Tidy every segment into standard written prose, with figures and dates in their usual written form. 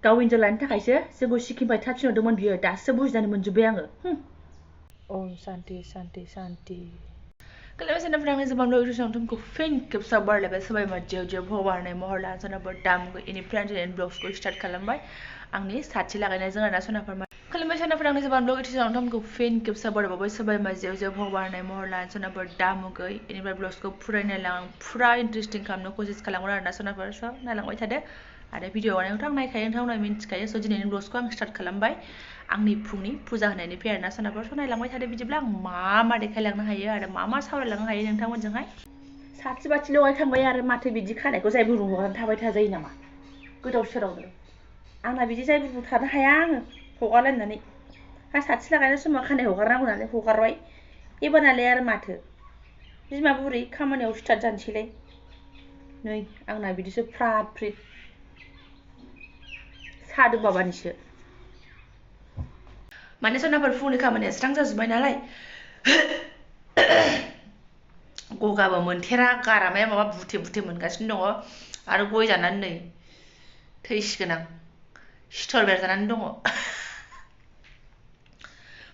गाव इन्जय लानो थाखायसो जोंखौ सिक्किमनिफ्राय थाब थिनहरदोंमोन बियो दासो बुजिनानै मोनजोब्बाय आङो ओम शान्ति शान्ति शान्ति Kalau sana perang sebab lo itu sama tuh fin kep sabar lah sebab macam jauh bawaan ni mahal lah sana berdam ini friends and blogs ko start kalam bay ang ni saat sila kena jangan ada sana permai kalau sana perang sebab lo itu sama tuh fin kep sabar bawa sebab macam jauh bawaan ni mahal lah sana berdam ko ini blogs ko pura ni lang pura interesting kam no kosis kalang orang ada sana perso na lang way tadi ada video orang yang naik kayak orang naik minta kayak so jenis blogs ko ang start kalam bay आंनि फुंनि फुजा होनायनि फेरना सोनाबफोर नायलांबाय थादो बिदिब्ला आं मा देखायलांनो हायो आरो मा सावरायलांनो हायो नोंथांमोनजोंहाय साथि बाथि लगायखांबाय आरो माथो बिदि खानायखौ जायबो रुहरनानै थाबाय थाजायो नामा गोदाव सोरावनो आंना बिदि जायबो थानो हाया आङो हगारलायनानै हा साथि लागायनाय समाव खानाय हगारनांगौ नालाय हगारबाय एबारनालाय आरो माथो बिमा बुरै खामानियाव स्टार्ट जानोसैलाय नै आंना बिदिसो फ्राद फ्रिद सादो बाबानिसो माने सोनाफोर फुंनि खामानिया स्रां जाजोब्बाय नालाय गगाबो मोनथेरा गारामाया माबा बुथे बुथे मोनगासिनो दङ आरो गय जानानै नै थैसिगोन आं सिथर बेरजानानै दङ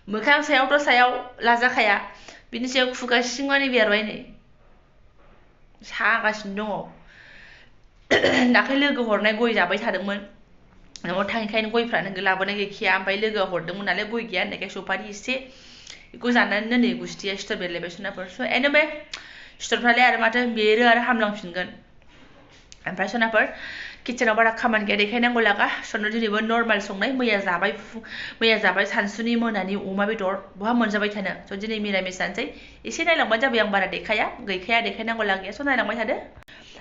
मोखां सायावथ' सायाव लाजाखाया बिनि सायाव खुगा सिङावनो बेरबाय नै सागासिनो दङ दाख्लै लोगो हरनाय गय जाबाय थादोंमोन न'आव थाङैखायनो गयफ्रानो लाबोनाय गैखाया ओमफ्राय लोगोआ हरदोंमोन नालाय गय गैया होननायखाय सफारि एसे बेखौ जानानै नै गुस्थिया सिथर बेरलायबाय सोनाफोर स' एनिवे सिथरफ्रालाय आरो माथो बेरो आरो हामलांफिनगोन ओमफ्राय सोनाफोर किचेनाव बारा खामानि गैया देखायनांगौ लागा सनो दिनैबो नर्माल संनाय मैया जाबाय सानसुनि मोनानि अमा बेदर बहा मोनजाबाय थानो स' दिनै मिरामिस जानोसै एसे नायलांबानो जाबाय आं बारा गैखाया देखायनांगौ लागा गैया स' नायलांबाय थादो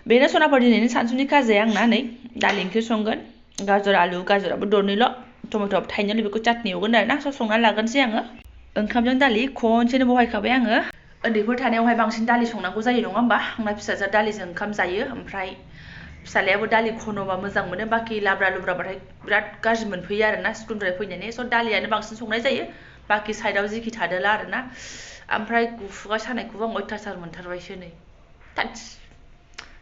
बेनो सोनाफोर दिनैनि सानसुनि खाजाया आंना नै दालि ओंख्रि संगोन गाजर आलु गाजराबो दरनैल' टमेट'आबो थाइनैल' बेखौ चाटनि एवगोन आरो ना स' संना लागोनसै आङो ओंखामजों दालि खनसेनो बहायखाबाय आङो उन्दैफोर थानायावहाय बांसिन दालि संनांगौ जायो नङा होमबा आंना फिसाजोआ दालिजों ओंखाम जायो ओमफ्राय फिसालायाबो दालि खन'बा मोजां मोनो बाखि लाब्रा लुब्राबाथाय बिराद गाज्रि मोनफैयो आरो ना स्कुलनिफ्राय फैनानै स' दालियानो बांसिन संनाय जायो बाखि साइडआव जिखि थादोला आरो ना ओमफ्राय खुगा सानायखौबो आं अयथासार मोनथारबायसो नै थाथस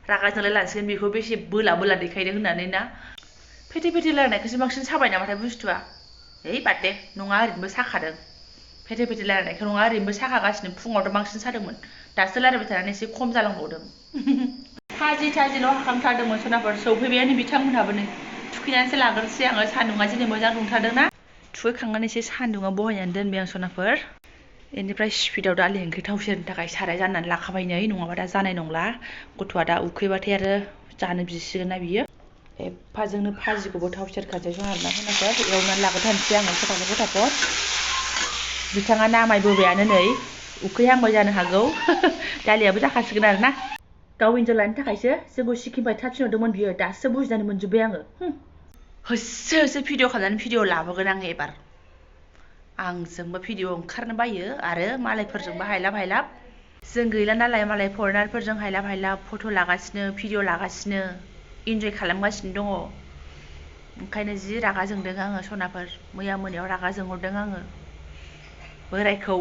रागा जोंलाय लांसिगोन बेखौ बेसे बोला देखायदों होननानै ना फेथे रायलायनायखौसो बांसिन साबाय नामाथाय बुस्थुआ है बाद दे नङा ओरैनोबो साखादों फेथे रायलायनायखौ नङा ओरैनोबो साखागासिनो फुङावथ' बांसिन सादोंमोन दासो रायलायबाय थानानै एसे खम जालांबावदों थाजिल' हाखांथारदोंमोन सोनाफोर सौफैबायानो बिथांमोनहाबो नै थुखैनानैसो लाग्रोनोसै आङो सान्दुङा दिनै मोजां दुंथारदोंना थुखैखांनानै एसे सान्दुङा बहायनानै दोनबाय आं सोनाफोर बेनिफ्राय स्पिडाव दालि ओंख्रि थाव सेरनो थाखाय साराय जाननानै लाखाबाय नै नङाबा दा जानाय नंला गथ'आ दा उखैबाथाय आरो जानो बिसिगोन ना बियो एफाजोंनो भाजिखौबो थाव सेरखाजों आरोना सोनाफोर एवनानै लाग्रोथारनोसै आङो फटाफट बिथाङा नामायबोबायानो नै उखैहांबाय जानो हागौ दालियाबो जाखासिगोन आरो ना गाव इन्जय लानो थाखायसो जोंखौ सिक्किमनिफ्राय थाब थिनहरदोंमोन बियो दासो बुजिनानै मोनजोब्बाय आङो होसो भिडिअ खालामनानै भिडिअ लाबोगोन आङो एबार आंजोंबो भिडिअ ओंखारनो बायो आरो मालायफोरजोंबो हायलाब जों गैला नालाय मालाय फरेनारफोरजों हायलाब फट' लागासिनो भिडिअ लागासिनो इन्जय खालामगासिनो दङ ओंखायनो जि रागा जोंदों आङो सनाफोर मैया मोनायाव रागा जोंहरदों आङो बोरायखौ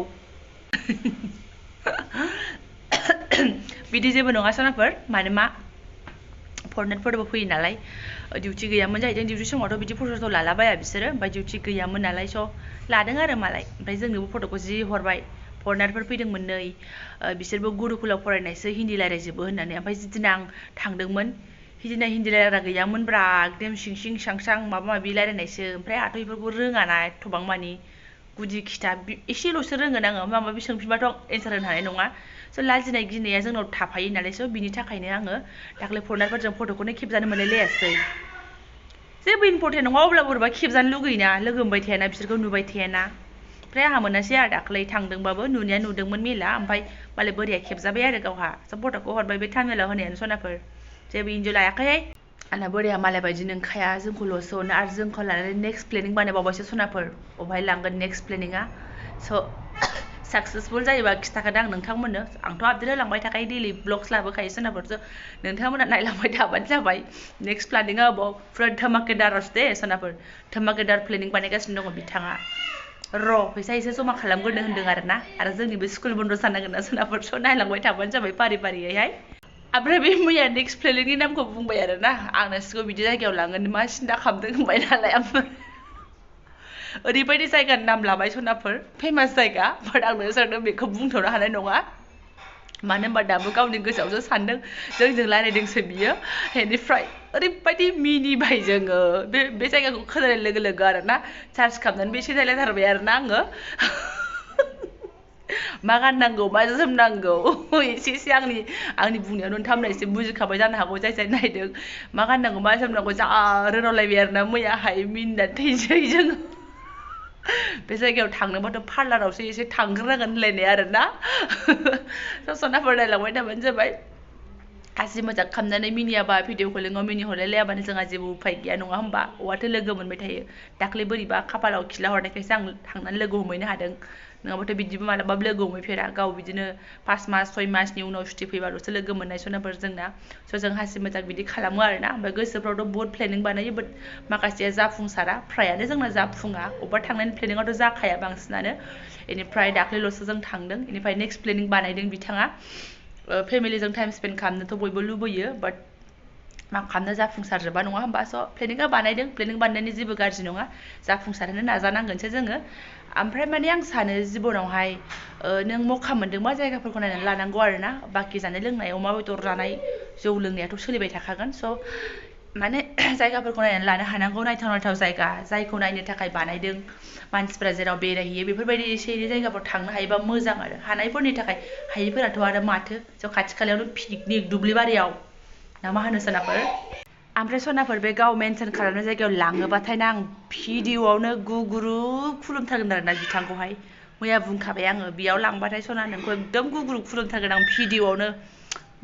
बिदि जेबो नङा सनाफोर माने मा फरेनारफोरबो फैयो नालाय डिउटि गैयामोन जाहैदों डिउटि समावथ' बिदि फट' लालाबाया बिसोरो ओमफ्राय डिउटि गैयामोन नालाय स' लादों आरो मालाय ओमफ्राय जोंनोबो फट'खौ जि हरबाय फरेनारफोर फैदोंमोन नै बिसोरबो गुरुकुलाव फरायनायसो हिन्दी रायज्लायजोबो होननानै ओमफ्राय जिदिना आं थांदोंमोन हिदिना हिन्दी रायज्लायग्रा गैयामोनब्रा एकदम सिं सां माबा माबि रायज्लायनायसो ओमफ्राय आंथ' बेफोरखौ रोङाना एथ'बां मानि गुदि खिथा एसेल'सो रोंगोन आङो माबा माबि सोंफिनबाथ' एन्सार होनो हानाय नङा स' लाजिनाय गिनाया जोंनाव थाफायो नालाय स' बिनि थाखायनो आङो दाख्लै फरेनारफोरजों फट'खौनो खेबजानो मोनलायलायासै जेबो इम्परटेन्ट नङा अब्लाबो बोरैबा खेबजानो लुगैयोना लोगो मोनबाय थायाना बिसोरखौ नुबाय थायाना ओमफ्राय आंहा मोनासै आरो दाख्लै थांदोंबाबो नुनाया नुदोंमोन मेला ओमफ्राय मालाय बोरिया खेबजाबाय आरो गावहा स' फट'खौ हरबाय बे थामिलाव होनायानो सनाफोर जेबो इन्जय लायाखैहाय आंना बोरिया मालाय बायदि नंखाया जोंखौल'सो अनो आरो जोंखौ लानानै नेक्स्ट प्लेनिं बानायबावबायसो सनाफोर अबहाय लांगोन नेक्स्ट प्लेनिङा स' साक्सेसफुल जायोबा खिथाखादों आं नोंथांमोननो आंथ' आपडेट होलांबाय थाखायो डेलि ब्लग्स लाबोखायो सोनाफोरसो नोंथांमोना नायलांबाय थाबानो जाबाय नेक्स्ट प्लेनिङा अबाव फुरा धमाकेदारसो दे सोनाफोर धमाकेदार प्लेनिं बानायगासिनो दङ बिथाङा र' फैसा एसे जमा खालामग्रोनो होन्दों आरो जोंनिबो स्कुल बन्द' जानांगोन ना सोनाफोर स' नायलांबाय थाबानो जाबाय फारि फारियैहाय ओमफ्राय बे मैया नेक्स्ट प्लेलिंनि नामखौ बुंबाय आरोना आंना सिगाङाव बिदि जायगायाव लांगोन मा सिन्था खालामदों होनबाय नालाय ओमफ्राय ओरैबायदि जायगानि नाम लाबाय सनाफोर फेमास जायगा बाट आं नोंसोरनो बेखौ बुंथ'नो हानाय नङा मानो होनबा दाबो गावनि गोसोआवसो सानदों जोंजों रायलायदोंसो बियो बेनिफ्राय ओरैबायदि मिनिबाय जोङो बे जायगाखौ खोनानाय लोगो लोगो आरोना सार्च खालामनानै बेसे रायलायथारबाय आरोना आङो मा गाननांगौ मा जोमनांगौ एसे आंनि बुंनायावनो नोंथांमोना एसे बुजिखाबाय जानो हागौ जाय नायदों मा गाननांगौ मा जोमनांगौ जा रोनावलायबाय आरोना मैयाहाय मिनिनानै थैसै जोङो बे जायगायाव थांनोबाथ' पार्लारावसो एसे थांग्रोनांगोन होनलायनाय आरोना सनाफोर रायलांबाय थाबानो जाबाय गासै मोजां खालामनानै मिनियाबा भिडिअ कलिङाव मिनिहरलायलायाबानो जोंहा जेबो उफाय गैया नङा होमबा अबावथो लोगो मोनबाय थायो दाख्लै बोरैबा खाफालाव खिला हरनायखायसो आं थांनानै लोगो हमहैनो हादों नङाबाथ' बिदिबो मालाबाबो लोगो हमहैफेरा गाव बिदिनो 5 मास 6 मासनि उनाव सुटि फैबाल'सो लोगो मोननाय सनाफोर जोंना स' जों हासि मोजां बिदि खालामो आरोना ओमफ्राय गोसोफ्रावथ' बहुत प्लेनिं बानायो बाट माखासेया जाफुंसारा फ्रायानो जोंना जाफुङा अबेबा थांनायनि प्लेनिङाथ' जाखाया बांसिनानो बेनिफ्राय दाख्लैल'सो जों थांदों बेनिफ्राय नेक्स्ट प्लेनिं बानायदों बिथाङा फेमिलिजों टाइम स्पेन्ड खालामनोथ' बयबो लुबैयो बाट मा खालामनो जाफुंसारजोबा नङा होमबा स' प्लेनिङा बानायदों प्लेनिं बानायनायनि जेबो गाज्रि नङा जाफुंसारहोनो नाजानांगोनसो जोङो ओमफ्राय माने आं सानो जिबनावहाय नों मखा मोन्दोंबा जायगाफोरखौ नायनानै लानांगौ आरोना बाखि जानाय लोंनाय अमा बेदर जानाय जौ लोंनायाथ' सोलिबाय थाखागोन स' माने जायगाफोरखौ नायनानै लानो हानांगौ नायथाव जायगा जायखौ नायनो थाखाय बानायदों मानसिफोरा जेराव बेरायहैयो बेफोरबायदि एसे एनै जायगाफोराव थांनो हायोबा मोजां आरो हानायफोरनि थाखाय हायैफोराथ' आरो माथो ज' खाथि खालायावनो पिकनिक दुब्लिबारियाव ना मा होनो सनाफोर ओमफ्राय सनाफोर बे गाव मेनसन खालामनाय जायगायाव लाङोबाथाय ना आं भिडिअआवनो गुगुरुब खुलुमथारगोन आरोना बिथांखौहाय मैया बुंखाबाय आङो बेयाव लांबाथाय सना नोंखौ एकदम गुगुरुब खुलुमथारगोन आं भिडिअआवनो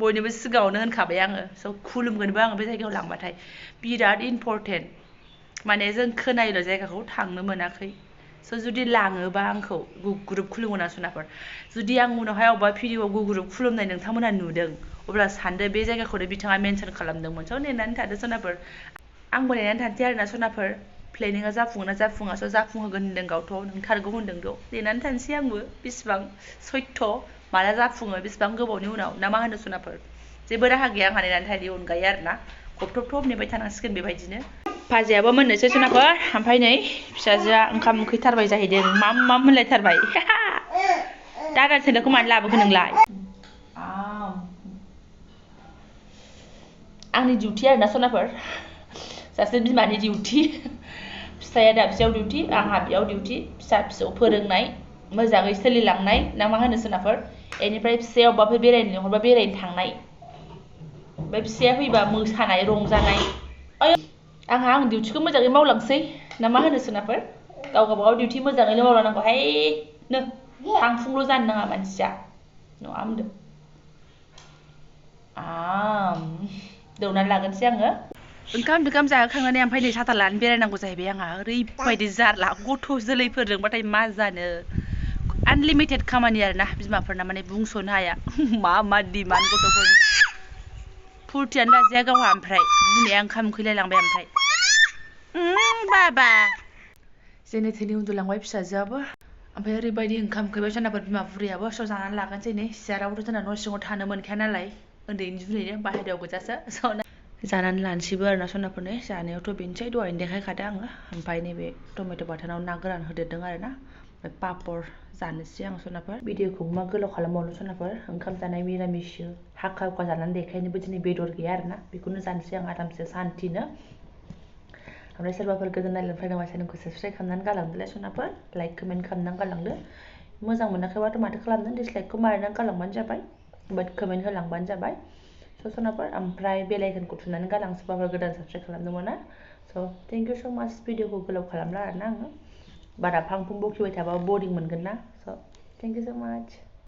बयनिबो सिगाङावनो होनखाबाय आङो स' खुलुमगोनबो आङो बे जायगायाव लांबाथाय बिराद इम्परटेन्ट माने जों खोनायोल' जायगाखौ थांनो मोनाखै स' जुदि लाङोबा आंखौ गुगुरुब खुलुमगोन आं सनाफोर जुदि आं उनावहाय अबेबा भिडिअआव गुगुरुब खुलुमनाय नोंथांमोना नुदों अब्ला सानदो बे जायगाखौनो बिथाङा मेनसन खालामदोंमोन स' नेनानै थादो सनाफोर आंबो नेनानै थानोसै आरोना सनाफोर प्लेनिङा जाफुङो ना जाफुङा स' जाफुंहोगोन होनदों गावथ' नोंथारगौ होनदों नेनानै थानोसै आंबो बेसेबां सैथ' माला जाफुङो बेसेबां गोबावनि उनाव ना मा होनो सनाफोर जेबो राहा गैया आंहा नेनानै थानायनि अनगायै आरोना खबथब नेबाय थानांसिगोन बेबायदिनो भाजियाबो मोननोसै सनाफोर ओमफ्राय नै फिसाजोआ ओंखाम उखैथारबाय जाहैदों माम होनलायथारबाय दादा सोनोखौ मानो लाबोखो नोंलाय आंनि डिउटि आरोना सनाफोर सासे बिमानि डिउटि फिसाया दाबसेयाव डिउटि आंहा बेयाव डिउटि फिसा फिसौ फोरोंनाय मोजाङै सोलिलांनाय ना मा होनो सोनाफोर बेनिफ्राय फिसाया अबेबाफोर बेरायनो लिंहरबा बेरायनो थांनाय ओमफ्राय फिसाया फैबा मोसानाय रंजानाय आंहा आं डिउटिखौ मोजाङै मावलांसै ना मा होनो सोनाफोर गाव गावबागाव डिउटि मोजाङैनो मावलांनांगौहाय नो थांफुंल' जानो नाङा मानसिया नङा होनदों दौनानै लागोनसै आङो ओंखाम जाहोखांनानै ओमफ्राय नै साथा लानानै बेरायनांगौ जाहैबाय आंहा ओरैबायदि जारला गथ' जोलैफोरजोंबाथाय मा जानो आनलिमिटेड खामानि आरोना बिमाफोरना माने बुंस'नो हाया मा डिमान्ड गथ'फोरनि फुरथियानो लाजाया गावहा ओमफ्राय बिमाया ओंखाम उखैलायलांबाय ओमफ्राय बाबा जेने थेने उन्दुलांबाय फिसाजोआबो ओमफ्राय ओरैबायदि ओंखाम उखैबाय सनाफोर बिमा बुरैयाबो स' जानानै लागोनसै नै सियारावथ' जोंना न' सिङाव थानो मोनखाया नालाय उन्दैनि जुनैनो बाहेरायाव गोजासो स' जानानै लानोसैबो आरोना सनाफोरनो जानायावथ' बेनोसै दहायनो देखायखादों आङो ओमफ्राय नैबे टमेट' बाथोनाव ना गोरान होदेरदों आरोना ओमफ्राय पापर जानोसै आं सनाफोर भिडिअखौ मा गोलाव खालामबावनो सनाफोर ओंखाम जानाय मिरामिससो हाखा हुखा जानानै देखायनोबो दिनै बेदर गैया आरोना बेखौनो जानोसै आं आरामसे सान्थिनो ओमफ्राय सोरबाफोर गोजोन नायलांनो फैदोंबा चेनेलखौ साबस्क्राइब खालामनानै गालांदोलाय सनाफोर लाइक कमेन्ट खालामनानै गालांदो मोजां मोनाखैबाथ' माथो खालामनो डिसलाइकखौ मारिनानै गालांबानो जाबाय बाट कमेन्ट होलांबानो जाबाय स' सनाफोर ओमफ्राय बेल आइकनखौ थुनानै गालां सोरबाफोर गोदान साबस्क्राइब खालामदोंमोन ना स' थेंक इउ स' माच भिडिअखौ गोलाव खालामला आरोना आङो बारा फां फुं बखिबाय थाबा बरिं मोनगोन ना स' थेंक इउ स' माच